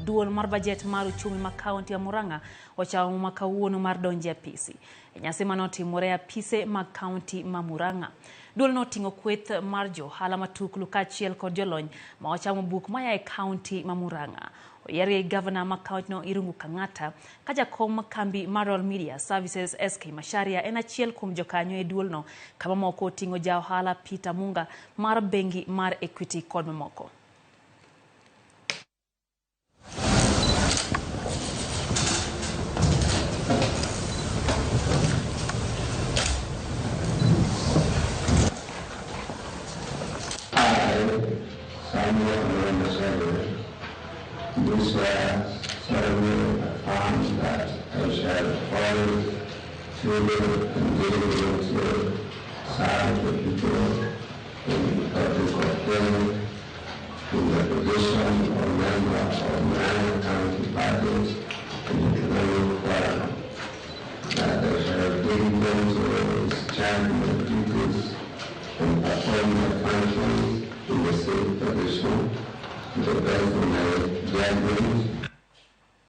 Duol mar bajet mar uchumi ma kaunti ya Murang'a ochamo ma kawuono mar donjo e apisi. E nyasi mane otimore e apise mag kaunti ma Murang'a. Duol no oting'o kweth mar jo ohala matuklu kaachiel kod jolony ma ochamo buk maya e kaunti ma Murang'a. Oyier gi gavana ma kauntino Irungu Kang'ata ka jakom kambi mar Royal Media Services SK Macharia en achiel kuom jokanyo e duolno kama moko oting'o ja ohala Peter Munga mar bengi mar Equity kod mamoko. I, Samuel Macharia, do swear solemnly affirm that I shall always truly and diligently serve the people in the Republic of Kenya in the position of member of Murang'a County Budget and Economic Forum, that I shall diligently discharge my duties and perform my functions in the same position to the best of my judgment